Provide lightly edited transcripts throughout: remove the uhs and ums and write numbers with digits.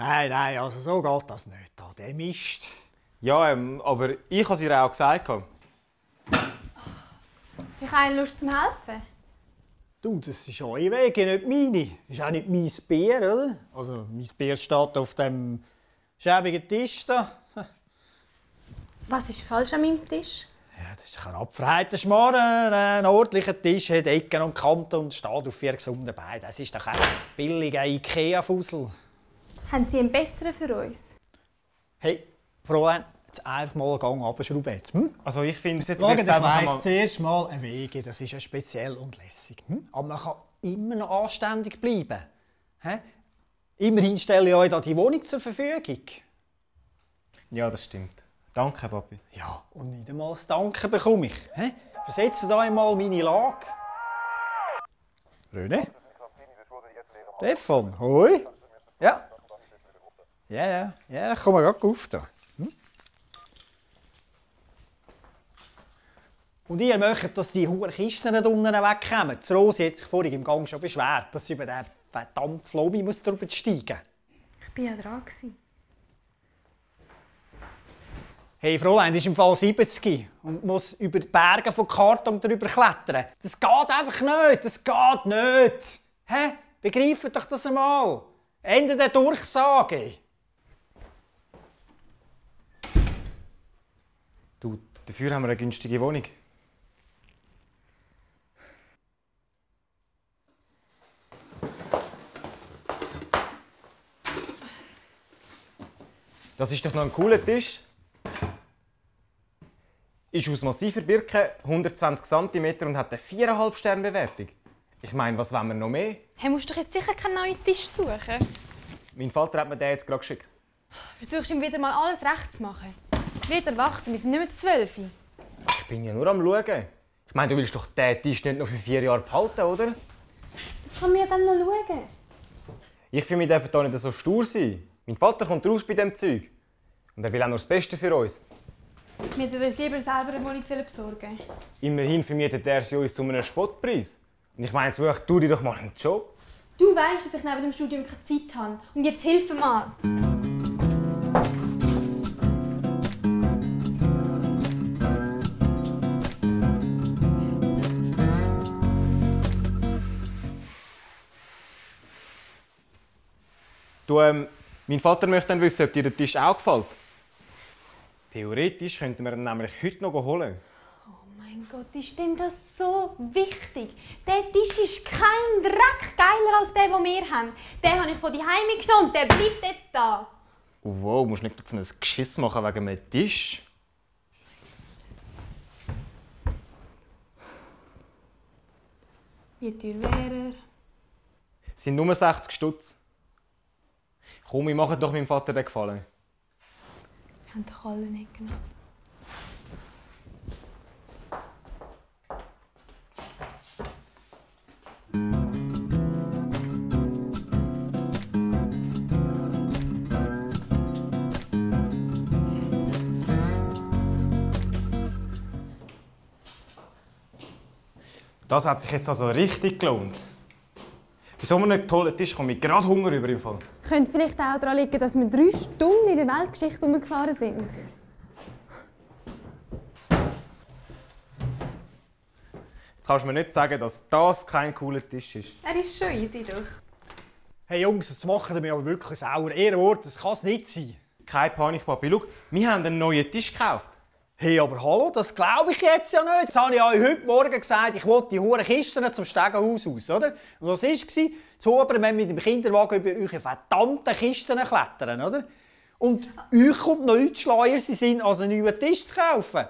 Nein, also so geht das nicht. Der Mist. Ja, aber ich habe es ihr auch gesagt. Ich habe Lust zum Helfen. Du, das ist eure Wege, nicht meine. Das ist auch nicht mein Bier, oder? Also, mein Bier steht auf dem schäbigen Tisch da. Was ist falsch an meinem Tisch? Ja, das ist kein abverheiter Schmarrn. Ein ordentlicher Tisch hat Ecken und Kanten und steht auf 4 gesunden Beinen. Das ist doch ein billiger Ikea-Fussel. Haben Sie einen besseren für uns? Hey, Fräulein, jetzt einfach mal einen Gang runterschrauben. Hm? Also ich finde, Ich weiss zuerst mal, ein Wege, das ist ja speziell und lässig. Hm? Aber man kann immer noch anständig bleiben. Hä? Immerhin stelle ich euch da die Wohnung zur Verfügung. Ja, das stimmt. Danke, Papi. Ja, und nicht einmal das Danken bekomme ich. Hä? Versetzt euch einmal meine Lage. René? Stefan, hoi? Ja. Ja, ich komme gerade auf da. Und ihr möchtet, dass die hohen Kisten nicht unten wegkommen. Die Rosi hat sich vorhin im Gang schon beschwert, dass sie über den verdammten Flomi drüber steigen muss. Ich war ja dran. Hey, Fräulein, das ist im Fall 70 und muss über die Berge von Karton drüber klettern. Das geht einfach nicht, das geht nicht. Hä? Begreift doch das einmal. Ende der Durchsage. Du, dafür haben wir eine günstige Wohnung. Das ist doch noch ein cooler Tisch. Ist aus massiver Birke, 120 cm und hat eine 4,5 Sterne Bewertung. Ich meine, was wollen wir noch mehr? Hey, musst du doch jetzt sicher keinen neuen Tisch suchen? Mein Vater hat mir den jetzt gerade geschickt. Versuchst ihm wieder mal alles recht zu machen. Wir sind erwachsen, wir sind nicht mehr 12. Ich bin ja nur am Schauen. Ich meine, du willst doch den Tisch nicht noch für 4 Jahre behalten, oder? Das kann man ja dann noch schauen. Ich finde, wir dürfen hier nicht so stur sein. Mein Vater kommt raus bei diesem Zeug. Und er will auch nur das Beste für uns. Wir würden uns lieber selber eine Wohnung besorgen. Immerhin vermietet er sie uns zu einem Spottpreis. Und ich meine, such du dir doch mal einen Job. Du weißt, dass ich neben dem Studium keine Zeit habe. Und jetzt hilf mir mal. Du, mein Vater möchte dann wissen, ob dir der Tisch auch gefällt. Theoretisch könnten wir ihn nämlich heute noch holen. Oh mein Gott, ist dem das so wichtig? Der Tisch ist kein Dreck geiler als der, den wir haben. Den habe ich von die Heime genommen und der bleibt jetzt da. Oh, wow, musst du nicht so ein Geschiss machen wegen einem Tisch? Wie teuer wäre er? Es sind nur 60 Stutz. Komm, wir machen doch meinem Vater den Gefallen. Wir haben doch alle nicht genommen. Das hat sich jetzt also richtig gelohnt. Bei so einem tollen Tisch komme ich gerade Hunger über im Fall. Könnte vielleicht auch daran liegen, dass wir 3 Stunden in der Weltgeschichte herumgefahren sind. Jetzt kannst du mir nicht sagen, dass das kein cooler Tisch ist. Er ist schon easy doch. Hey Jungs, jetzt machen wir mich aber wirklich sauer. Ehrenwort, das kann es nicht sein. Keine Panik, Papi. Schau, wir haben einen neuen Tisch gekauft. Hey, aber hallo, das glaube ich jetzt ja nicht. Jetzt habe ich euch heute Morgen gesagt, ich wollte die hohen Kisten zum Stegenhaus aus, oder? Und was war? Zu oben, wenn mit dem Kinderwagen über eure verdammten Kisten klettern, oder? Und euch kommt noch nichts schleuer sind, als einen neuen Tisch zu kaufen.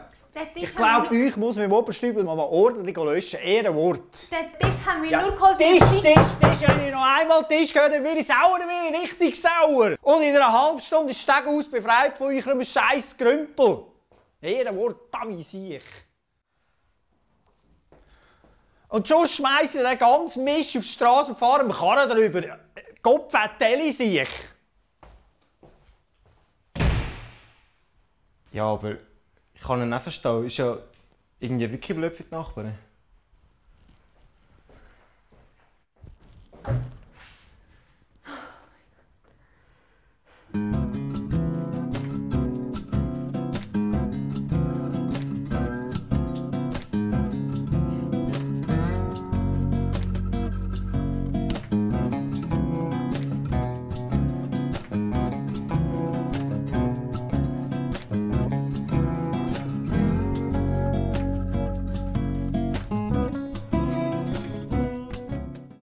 Ich glaube, euch muss man im Oberstübel mal ordentlich löschen. Ehrenwort. Den Tisch haben wir Ja, nur geholt. Tisch. Wenn ich noch einmal Tisch höre, dann werde ich sauer, dann werde ich richtig sauer. Und in einer halben Stunde ist das Stegenhaus befreit von eurem scheiß Grümpel. Ehrenwort, Dami sich. Und schon schmeißt ihr den ganzen Mist auf die Straße und fahren am Karren drüber. Kopf Telly sich. Ja, aber ich kann ihn nicht verstehen. Ist ja irgendwie wirklich blöd für die Nachbarn.